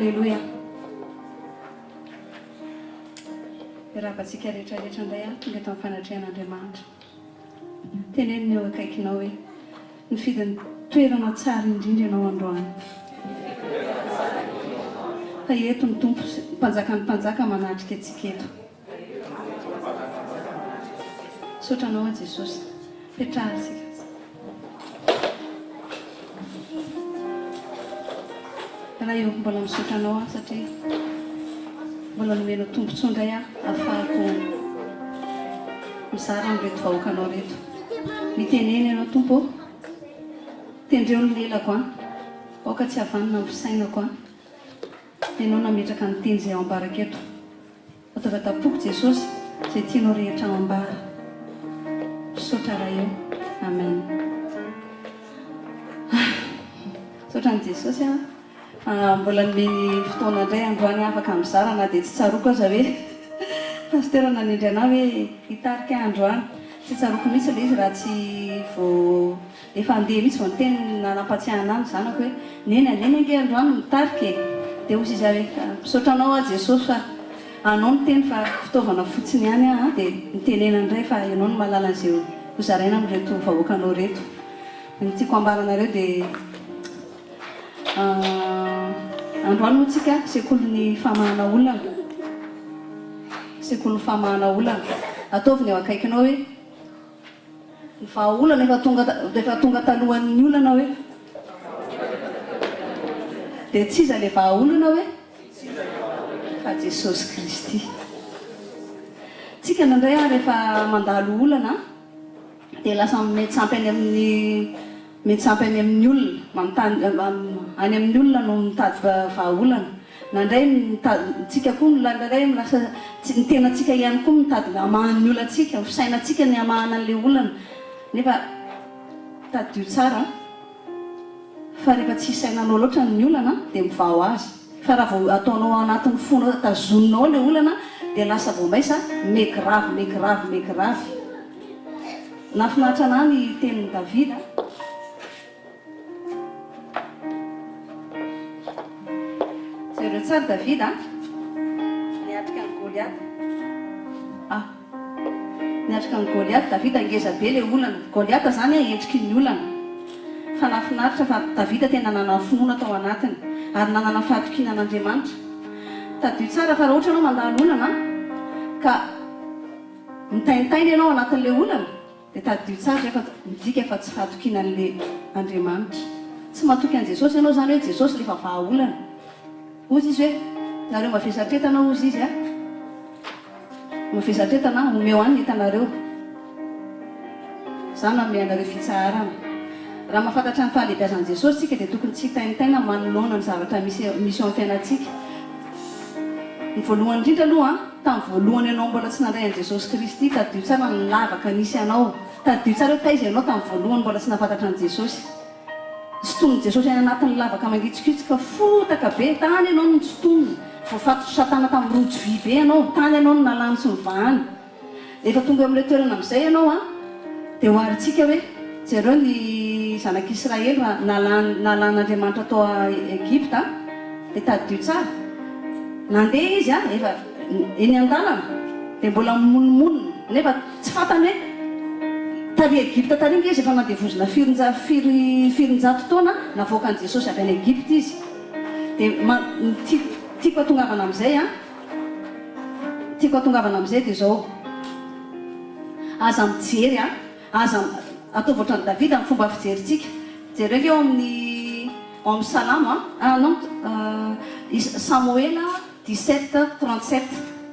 Aleloia. Miarahaba antsika rehetra rehetra indray aho tonga eto amin'ny fanatrehan'Andriamanitra. Teneno ny eo akaikinao hoe, Nifidy ny toerana tsara indrindra ianao androany. Fa eto ny Tompo, Mpanjakan'ny mpanjaka manatrika antsika eto. Misaotra anao aho Jesosy. Petraha isika. Ray ô, mbola misaotra anao aho satria mbola nomenao tombontsoa indray aho ahafahako mizara amin'ireto vahoakanao ireto. Mitenena ianao Tompo ô. Tendreo ny lelako an. Aoka tsy havanona ny fisainako an. Ianao nametraka ny teny izay ao ambarako eto. Ataovy atapoko Jesosy zay tianao rehetra ambara. Misaotra Ray o. Amen. Misaotra an'i Jesosy aho fa mbola nomeny fotoana indray androany afaka mizara na dia tsy tsaroako aza hoe Pasteur nanendry anah hoe hitarika ahy androany. Tsy tsaroako mihitsy ilay izy raha tsy vao Efa handeha mihitsy vao niteny nampatsiahy anah ny zanako hoe, Neny a, Neny ange androany no mitarika e! Dia hozy izy ahy hoe, Misaotra anao aho Jesosy fa anao no teny fa fitaovana fotsiny ihany aho an! Dia mitenena indray fa ianao no mahalala an'izay ho zaraina amin'ireto vahoakanao ireto. Ny tiako hambara anareo dia androany moa tsika sekolin'ny famahana olana. Sekolin'ny famahana olana. Ataovy ny eo akaikinao hoe. Ny vahaolana efa tonga efa tonga talohan'ny olana hoe? Dia tsy iza ilay vahaolana hoe? Fa Jesosy Kristy. Tsika indraindray an rehefa mandalo olana dia lasa miantsampy any amin'ny Mitsampy any amin'ny olona, manontany any amin'ny olona no mitady vahaolana. Nandray mitady, tsika koa nandray lasa ny tenantsika ihany koa mitady hamaha ny olantsika, ny fisainantsika ny hamahana an'ilay olana. Nefa tadidio tsara fa rehefa tsy isainanao loatra ny olana dia mivaha ho azy. Fa raha vao ataonao ao anatin'ny fonao, tazoninao ao ilay olana dia lasa vao maisa miha-grave, miha-grave, miha-grave. Nahafinaritra anah ny tenin'i Davida. Jereo tsara Davida a. Niatrika an'i Goliata. Ah. Niatrika an'i Goliata Davida, ngeza be ilay olana. Goliata izany a endriky ny olana. Fa nahafinaritra fa Davida tena nanana finoana tao anatiny ary nanana fahatokiana an'Andriamanitra. Tadidio tsara fa raha ohatra ianao mandalo olana ka Mitaintaina ianao anatin'ilay olana dia tadidio tsara izay fa midika fa tsy fahatokiana an'ilay Andriamanitra. Tsy matoky an'i Jesosy ianao izany hoe Jesosy ilay efa vahaolana. Hozy izy hoe, nareo mavesatretana hozy izy a. Mavesatretana, omeo ahy ny entanareo. Izaho no hanome anareo fitsaharana. Raha mahafantatra ny fahalehibiazan'i Jesosy isika dia tokony tsy hitaintaina manoloana ny zavatra misy misy eo amin'ny fiainantsika. Ny voalohany indrindra aloha, tamin'ny voalohany ianao mbola tsy nandray an'i Jesosy Kristy, tadidio tsara ny lavaka nisy anao. Tadidio tsara hoe taiza ianao tamin'ny voalohany mbola tsy nahafantatra an'i Jesosy. Sintonin'i Jesosy any anatin'ny lavaka mangitsokitsoka, fotaka be, tany ianao no nosintonina. Voafatotr'i Satana tamin'ny rojo vy be ianao, tany ianao no nalany sy novahany. Rehefa tonga eo amin'ilay toerana amin'izay ianao an, dia oharintsika hoe, jereo ny zanak'Israely raha nalan, nalan'Andriamanitra tao Egypta, dia tadidio tsara, nandeha izy an, efa eny an-dalana, dia mbola mimonomonona, nefa tsy fantany hoe, tary Egypta tary ange izy efa nandevozina firinja, firy, firinjato taona, navoakan'i Jesosy avy any Egypta izy. Dia ma, ny tiako, tiako hatongavana amin'izay an, Tiako hatongavana amin'izay dia izao, aza mijery an, aza, ataovy ohatran'i Davida ny fomba fijerintsika. Jereo ange ao amin'ny, ao amin'ny Salamo an, ah non, Samoela 17, 37,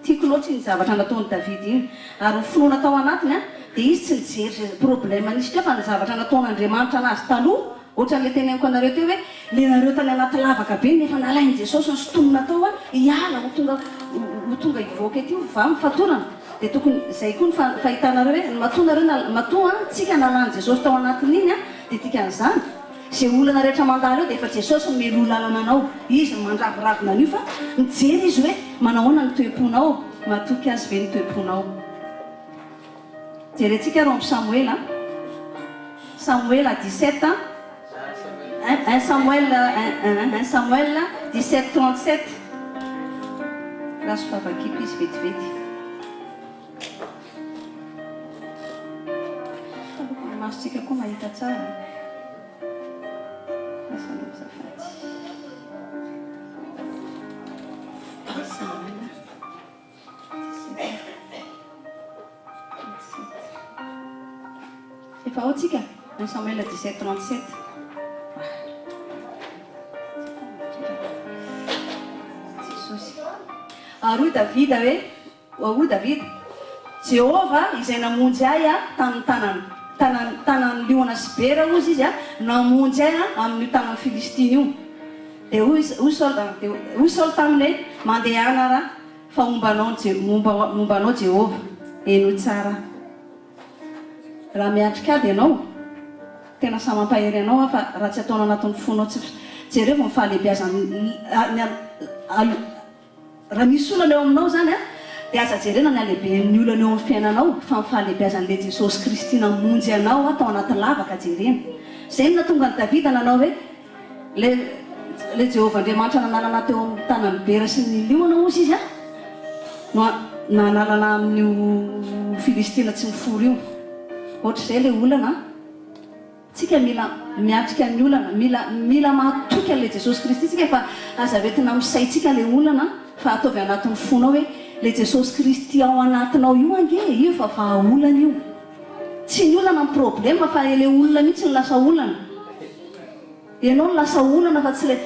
tiako loatra iny zavatra nataon'i Davida iny, ary ny finoana tao anatiny an, dia izy tsy nijery izay problème nisy teo fa ny zavatra nataon'Andriamanitra anazy taloha, Ohatran'ilay teneniko anareo teo hoe le nareo tany anaty lavaka be nefa nalain'i Jesosy nosintomina tao a hiala ho tonga ho tonga hivoaka ety va ny fatorana dia tokony izay koa ny fahitanareo hoe matoa nareo na matoa an tsika nalan'i Jesosy tao anatin'iny an dia dikan'izany izay olana rehetra mandalo eo dia efa Jesosy no mialoha lalana anao izy no mandraviravina an'io fa mijery izy hoe manahoana ny toe-ponao matoky azy ve ny toe-ponao. Jerentsika ary ao amin'ny Samoela, Samoela 17. Un Samuel un Samuel 17 37 Raso fa vakiko izy vetivety. Ny masontsika koa mahita tsara. Lasa aloha azafady. Samuel 17 37. Efa ao tsika? 1 Samuel 17 37. Jesosy. Ary hoy Davida hoe, Hoy Davida, Jehovah izay namonjy ahy tamin'ny tanan'ny, tanan'ny, tanan'ny liona sy bera, hozy izy, namonjy ahy amin'io tanan'ny Filistina io. Dia hoy, hoy Saoly, dia hoy Saoly taminy hoe, Mandehana ra, fa homba anao ny, momba, momba anao Jehovah. Henoy tsara. Raha miatrika ady ianao, tena samy mampahery anao aho fa raha tsy ataonao anatin'ny fonao tsy, jereo vao ny fahalehibiazan'ny, ny, Raha misy olana eo aminao izany dia aza jerena ny halehiben'ny olana eo amin'ny fiainanao fa ny fahalehibiazan'ilay Jesosy Kristy namonjy anao tao anaty lavaka jerena. Izay no nahatonga an'i Davida nanao hoe, Ilay ilay Jehovah Andriamanitra nanala anà teo amin'ny tanan'ny bera sy ny liona, hozy izy, no nanala anà amin'io Filistina tsy mifory io. Ohatr'izay ilay olana. Tsika mila miatrika ny olana, mila mila mahatoky an'ilay Jesosy Kristy tsika fa aza hoentina amin'ny saintsika ilay olana fa ataovy anatin'ny fonao hoe ilay Jesosy Kristy ao anatinao io ange e, io efa vahaolana io. Tsy ny olana ny problème fa ilay olona mihitsy no lasa olana. Ianao no lasa olana fa tsy ilay,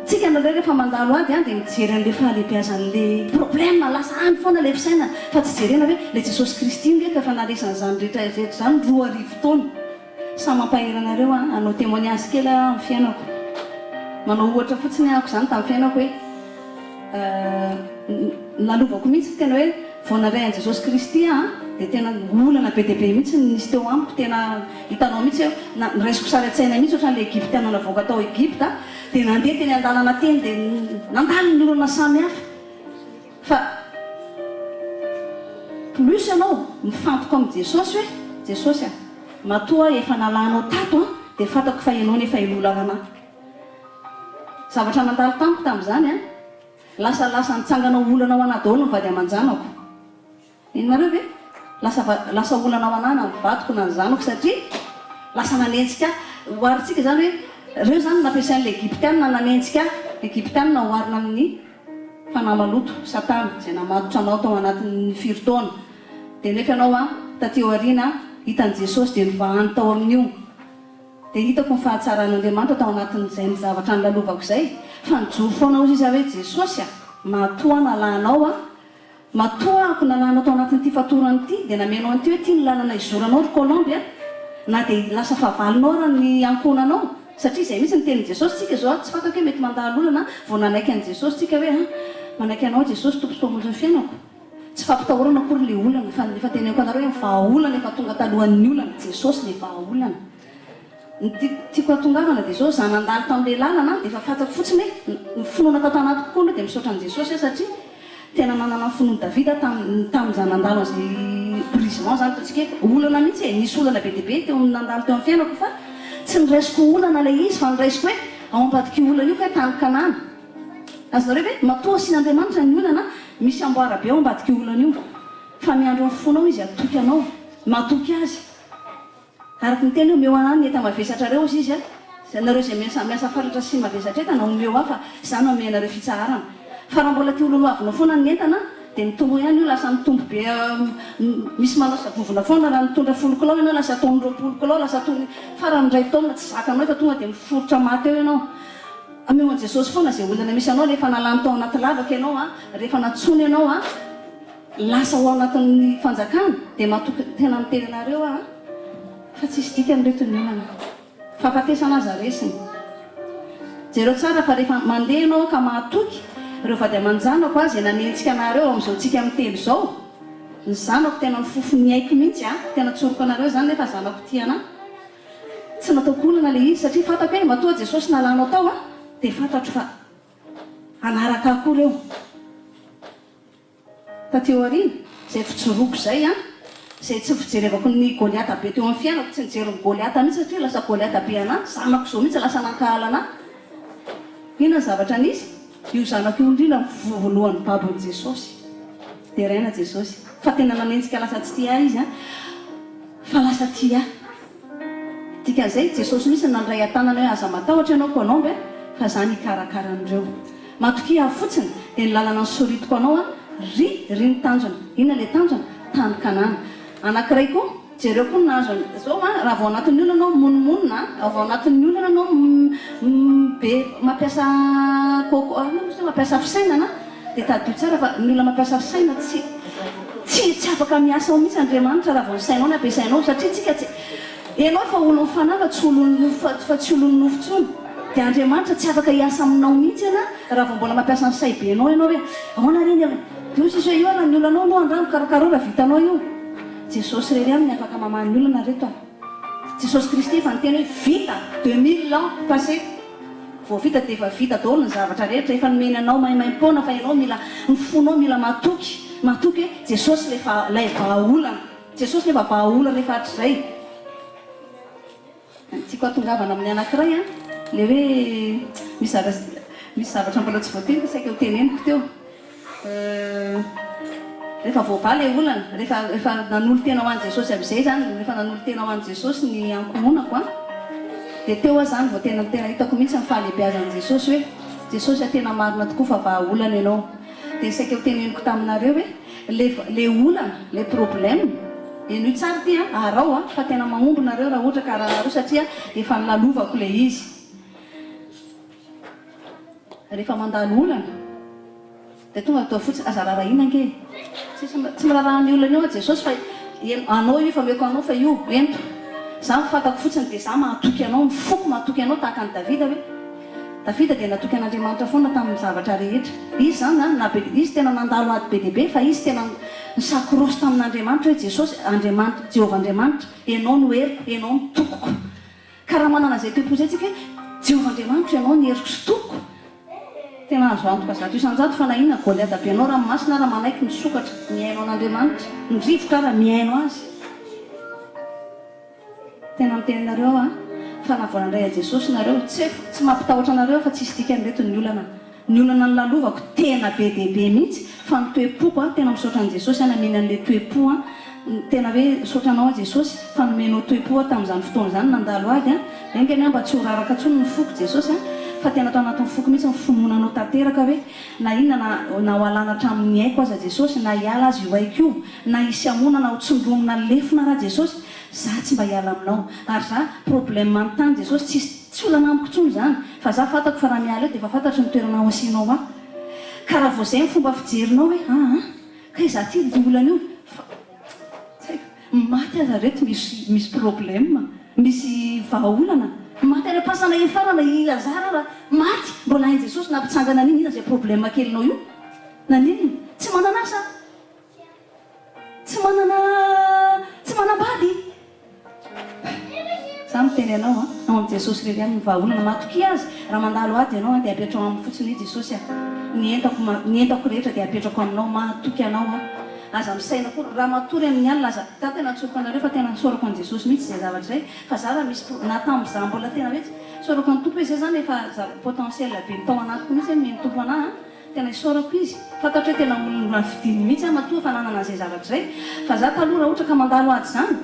tsika indraindray rehefa mandalo ady an dia mijery an'ilay fahalehibiazan'ilay problème, lasa any foana ilay fisainana fa tsy jerena hoe ilay Jesosy Kristy ange ka efa naharesy an'izany rehetra rehetra izany 2000 taona. Samy mampahery anareo an, hanao témoignage kely aho amin'ny fiainako. Manao ohatra fotsiny ahako izany tamin'ny fiainako hoe Nalovako mihitsy tena hoe vao nandray an'i Jesosy Kristy aho dia tena olana be dia be mihitsy no nisy teo amiko, tena hitanao mihitsy hoe noraisiko sary an-tsaina mihitsy ohatran'ilay Egyptiana navoaka tao Egypta dia nandeha teny an-dalana teny dia nandalo ny olana samihafa fa plus ianao mifantoka amin'i Jesosy hoe Jesosy a, matoa aho efa nalanao tato an dia fantako fa ianao no efa hiloa-lalana ahy. Zavatra nandalo tamiko tamin'izany an, lasa lasa nitsangana ho olana ho anah daholo ny vady aman-janako. Henonareo ve? Lasa lasa olana ho anah na ny vadiko na ny zanako satria lasa nanenjika ahy. Oharintsika izany hoe ireo izany nampiasain'ilay Egyptiana nanenjika ahy. Egyptiana oharina amin'ny fanahy maloto, satana, izay namatotra anao tao anatin'ny firy taona. Dia nefa ianao an, taty aoriana, hitan'i Jesosy dia novahany tao amin'io. Dia hitako ny fahatsaran'Andriamanitra tao anatin'izay ny zavatra nolalovako izay, fa nijoro foana hozy izy aho hoe Jesosy a! matoa nalanao aho, matoa ahako nalanao tao anatin'ity fatorana ity, dia namenao an'ity hoe ity ny lalana hizoranao ry Colombe a! na dia lasa fahavalonao ara ny ankohonanao, satria izay mihitsy ny tenin'i Jesosy, tsika izao tsy fantako hoe mety mandalo olana vao nanaiky an'i Jesosy tsika hoe a! manaiky anao Jesosy Tompo sy Mpamonjy ny fiainako. Tsy fampitahorana akory le olana fa efa teneniko anareo hoe ny vahaolana efa tonga talohan'ny olana, Jesosy le vahaolana. Ny tiako hatongavana dia zao, za nandalo tamin'le lalana dia efa fantako fotsiny hoe ny finoana tato anatiko koa aloha dia misaotra an'i Jesosy aho satria tena nanana ny finoan'i Davida tamin'ny tamin'iza nandalo an'izay brisement zany ataontsika hoe olana mihitsy e, nisy olana be dia be teo amin'ny nandalo teo amin'ny fiainako fa tsy noraisiko olana ilay izy fa noraisiko hoe ao ambadik'io olana io kay tany Kanana. Azonareo ve? Matoa asian'Andriamanitra ny olana, misy amboara be ao ambadik'io olana io. Fa miandry ny fonao Izy hatoky anao. Matoky Azy. Araka ny teny hoe omeo anah ny enta-mavesatrareo hozy Izy a. Nareo izay miasa miasa fatratra sy mavesatra entana, omeo ahy fa izaho no hanome anareo fitsaharana. Fa raha mbola te ho lolohavinao foana ny entana, dia mitombo ihany io, lasa mitombo be misy manao savovona foana, raha nitondra folo kilao ianao lasa ataony 20 kilao, lasa ataony farany indray taonina tsy zakanao efa tonga dia miforitra maty eo ianao. Ameo an'i Jesosy foana izay olana misy anao, rehefa nalany tao anaty lavaka ianao a, rehefa nantsoiny ianao a, lasa ho ao anatin'ny fanjakana, dia matoky tena miteny anareo aho fa tsisy dikany ireto ny olana. Fahafatesana aza resiny. Jereo tsara fa rehefa mandeha ianao ka mahatoky, ireo vady aman-janako a, izay nanenjika anareo amin'izao tsika miteny izao, ny zanako tena nifofo ny aiko mihitsy a, tena tsoriko anareo izany nefa zanako tia anah. Tsy nataoko olana ilay izy satria fantako hoe matoa Jesosy nalanao tao a dia fantatro fa hanaraka ahy koa ireo. Taty aoriana, izay fijoroako izay an, Izay tsy fijerevako ny Goliata be teo amin'ny fiainako, tsy nijery ny Goliata mihitsy satria lasa Goliata be anà, zanako izao mihitsy lasa nankahala anà. Inona ny zavatra nisy? Io zanako io indrindra no voalohany babon'i Jesosy. Deraina Jesosy. Fa tena nanenjika lasa tsy tia ahy izy an. Fa lasa tia ahy. Dikan'izay, Jesosy mihitsy no nandray an-tanana hoe aza matahotra ianao Colombe fa za ny hikarakara an'ireo. Matokia ahy fotsiny dia ny lalana nosoritiko anao an, ry ry ny tanjona. Inona ilay tanjona? Tany Kanana. Anankiray koa, jereo koa ny nahazo an'i, zao an, raha vao anatin'ny olana ianao mimonomonona an, raha vao anatin'ny olana ianao be mampiasa coco, inona moa izy teo, mampiasa fisainana an, dia tadidio tsara fa ny olona mampiasa saina tsy tsy tsy afaka miasa ao mihitsy Andriamanitra raha vao ny sainao no ampiasainao satria tsika tsy ianao efa olon'ny fanahy fa tsy olon'ny fa tsy olon'ny nofo intsony dia Andriamanitra tsy afaka hiasa aminao mihitsy ianà raha vao mbola mampiasa ny saibenao ianao hoe ahoana re ny dia hoy sisa hoe io ara ny olanao aloha andramo karokaroa raha vitanao io Jesosy irery ihany ny afaka mamaha ny olana reto a Jesosy Kristy efa niteny hoe vita 2000 ans passé Vao vita dia efa vita daholo ny zavatra rehetra, efa nomeny anao maimaimpoana fa ianao mila, ny fonao mila matoky, matoky hoe Jesosy ilay va, ilay vahaolana, Jesosy ilay efa vahaolana efa hatrizay. Ny tiako hatongavana amin'ny anankiray an, ilay hoe misy zavatra, misy zavatra mbola tsy voateniko saika ho teneniko teo. Rehefa voavaha ilay olana, rehefa rehefa nanolo-tena ho an'i Jesosy amin'izay izany, rehefa nanolo-tena ho an'i Jesosy ny ankohonako an, dia teo aho izany vao tena tena hitako mihitsy ny fahalehibeazan'i Jesosy hoe, Jesosy a tena marina tokoa fa vahaolana ianao. Dia saika ho teneniko taminareo hoe, ilay ilay olana, ilay problème, henoy tsara ity an, araho an, fa tena mahomby nareo raha ohatra ka arahanareo satria efa nolalovako ilay izy. Rehefa mandalo olana dia tonga atao fotsiny, aza rarahina ange e! Tsisy tsy miraharaha ny olana eo aho Jesosy fa anao io efa omeko anao fa io ento. Za ny fantako fotsiny dia za mahatoky anao, ny foko mahatoky anao tahaka an'i Davida hoe Davida dia natoky an'Andriamanitra foana tamin'ny zavatra rehetra. Izy zany na be izy tena nandalo ady be dia be fa izy tena ni-s'accroche tamin'Andriamanitra hoe Jesosy Andriamanitra, Jehovah Andriamanitra, Ianao no heriko, Ianao no tokiko. Ka raha manana izay toe-po izay tsika hoe, Jehovah Andriamanitro, Ianao ny heriko sy tokiko, tena azo antoka 100% fa na inona Goliata be anao ranomasina ara manaiky misokatra mihaino an'Andriamanitra, ny rivotra ara mihaino Azy. Tena miteny anareo aho an, fa na vao nandray an'i Jesosy nareo, tsy hoe tsy mampitahotra anareo aho fa tsisy dikany ireto ny olana, ny olana nolalovako tena be dia be mihitsy fa ny toe-poko an, tena misaotra an'i Jesosy aho nameno an'ilay toe-po an, tena hoe misaotra anao aho Jesosy fa nomenao toe-po aho tamin'izany fotoana izany nandalo ady an, enga anie aho mba tsy ho raraka intsony ny foko Jesosy an, fa tena tao anatin'ny foko mihitsy ny finoana anao tanteraka hoe na inona na na ho alana hatramin'ny aiko aza Jesosy na hiala aza io aiko io na hisy hamono na ho tsindronina lefona ra Jesosy za tsy mba hiala aminao ary za problème manontany Jesosy tsisy Tsy olana amiko intsony izany, fa za fantako fa raha miala eo dia efa fantatro ny toerana ho asianao ahy. Ka raha vao izay ny fomba fijerinao hoe aa kay za ty ry olana io fa tsy haiko, maty aza reto misy misy problème, misy vahaolana, maty any am-pasana hiafarana i Lazara raha maty, mbola hain'i Jesosy nampitsangana an'iny, inona izay problème kelinao io? Naninona? Tsy manana asa? Tsy manana tsy manambady. Za miteny anao an, ao amin'i Jesosy irery ihany ny vahaolana, matokia Azy, raha mandalo ady ianao an dia apetraho aminy fotsiny hoe Jesosy a, ny entako ny entako rehetra dia apetrako aminao, mahatoky anao aho, aza misaina akory, raha matory amin'ny alina aza, za tena tsoriko anareo fa tena nisaorako an'i Jesosy mihitsy izay zavatra izay, fa za raha misy pro, na tamin'izaho mbola tena hoe, isaorako an'i Tompo hoe zay zany efa zava potentiel be ny tao anatiko mihitsy hoe nomen'ny Tompo anah an, Tena isaorako izy. Fantatro hoe tena olona fidiny mihitsy aho matoa efa nanana an'izay zavatra izay. Fa za taloha raha ohatra ka mandalo ady izany,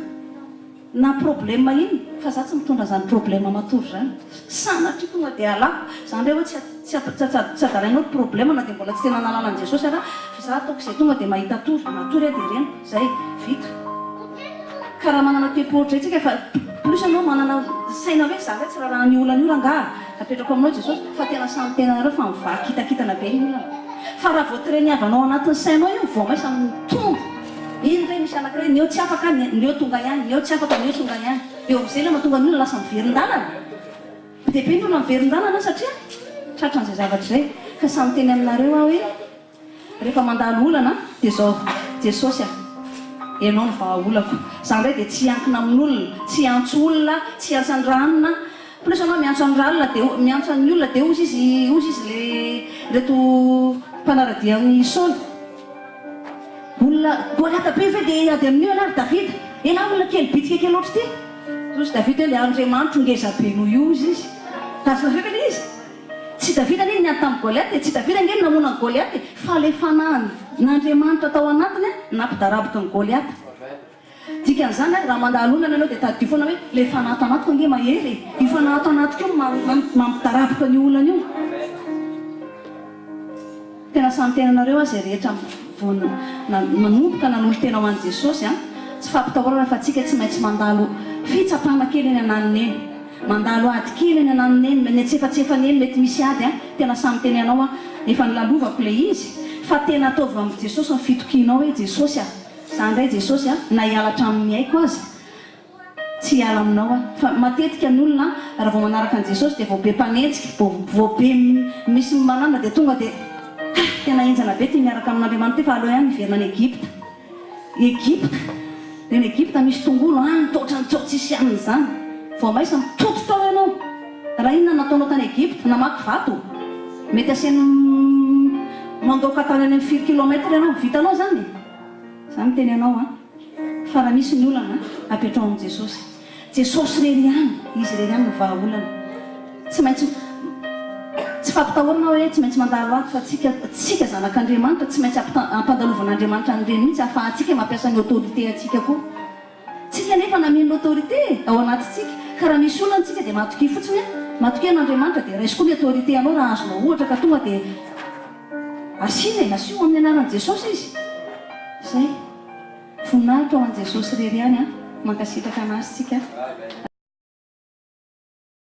na problème inona, fa za tsy mitondra an'izany problème matory izany. Sanatria tonga dia alako. Za indray hoe tsy tsy tsy adalainao ny problème na dia mbola tsy tena nahalala an'i Jesosy ary aho, fa za ataoko izay tonga dia mahita tory. Matory aho dia reniko. Izay. Vita. Ka raha manana toe-po ohatr'izay tsika fa plus ianao manana saina hoe za ndray tsy raharahan'io olana io rangaha, apetrako aminao Jesosy fa tena samy tenanareo fa mivaky kitakitana be ny olana. Fa raha vao treniavanao anatin'ny sainao io vao may samy mitombo. Iny ndray misy anakiray ny eo tsy afaka ny eo tonga ihany, ny eo tsy afaka ny eo tonga ihany. Eo amin'izay ilay mahatonga ny olona lasa miverin-dalana. Be dia be ny olona miverin-dalana satria tratran'izay zavatra izay. Ka samy miteny aminareo aho hoe. Rehefa mandalo olana dia zao, Jesosy a! Ianao no vahaolako. Za ndray dia tsy hiankina amin'olona, tsy hiantso olona, tsy hiantso an'i Rahanina. Plus ianao miantso an'i Rahalina dia miantso an'ny olona dia hozy izy, hozy izy le reto mpanara-dia an'i Saoly. Olona. Olona Goliata be ve dia hiady amin'io ianao ry Davida? Elah olona kely bitika kely ohatr'ity. Hoy Davida hoe, Ilay Andriamanitro ngeza be noho io hozy izy. Azonareo ve ilay izy? Tsy Davida anie no niady tamin'i Goliata e, tsy Davida ange no namono an'i Goliata e, fa ilay fanahin'Andriamanitra tao anatiny nampidaraboka an'i Goliata. Dikan'izany, raha mandalo olana ianao dia tadidio foana hoe, ilay fanahy ato anatiko ange mahery e! Io fanahy ato anatiko io no mampidaraboka an'io olana io. Tena samy tena anareo aho izay rehetra vao nanomboka nanolo-tena ho an'i Jesosy an! Tsy fampitahorana fa tsika tsy maintsy mandalo fitsapana kely eny ananona eny. Mandalo ady kely eny ananona eny, ny antsefatsefany eny mety misy ady an! Tena samy teny anao aho, efa nolalovako ilay izy fa tena ataovy amin'i Jesosy ny fitokianao hoe Jesosy a! Za ndray Jesosy a, na hiala hatramin'ny aiko aza tsy hiala aminao aho. Fa matetika ny olona raha vao manaraka an'i Jesosy dia vao be mpanenjika, vao be misy manana dia tonga dia ha! tena henjana be ty miaraka amin'Andriamanitra ty fa aleo ihany miverina any Egypta. Egypta! Any Egypta misy tongolo any toa ohatran'ny tsy ao tsisy hanina izany. Vao maisa mitototra ao ianao. Raha inona no nataonao tany Egypta? Namaky vato? Mety asiany mandoaka tany any amin'ny firy kilomètre ianao? Vitanao izany? Za miteny anao an, fa raha misy ny olana, apetraho amin'i Jesosy. Jesosy irery ihany, Izy irery ihany no vahaolana. Tsy maintsy, tsy fampitahorana hoe tsy maintsy mandalo ato fa tsika, tsika zanak'Andriamanitra tsy maintsy ampandalovan'Andriamanitra an'ireny mihitsy ahafahantsika mampiasa ny autorité antsika koa. Tsika anefa nameno autorité e, ao anatintsika, ka raha misy olana tsika dia matokia fotsiny an, matokia an'Andriamanitra dia raiso koa ny autorité anao raha azonao ohatra ka tonga dia asiana e, asio amin'ny anaran'i Jesosy izy. Zay. Voninahitra ho an'i Jesosy irery ihany an, mankasitraka an'Azy tsika.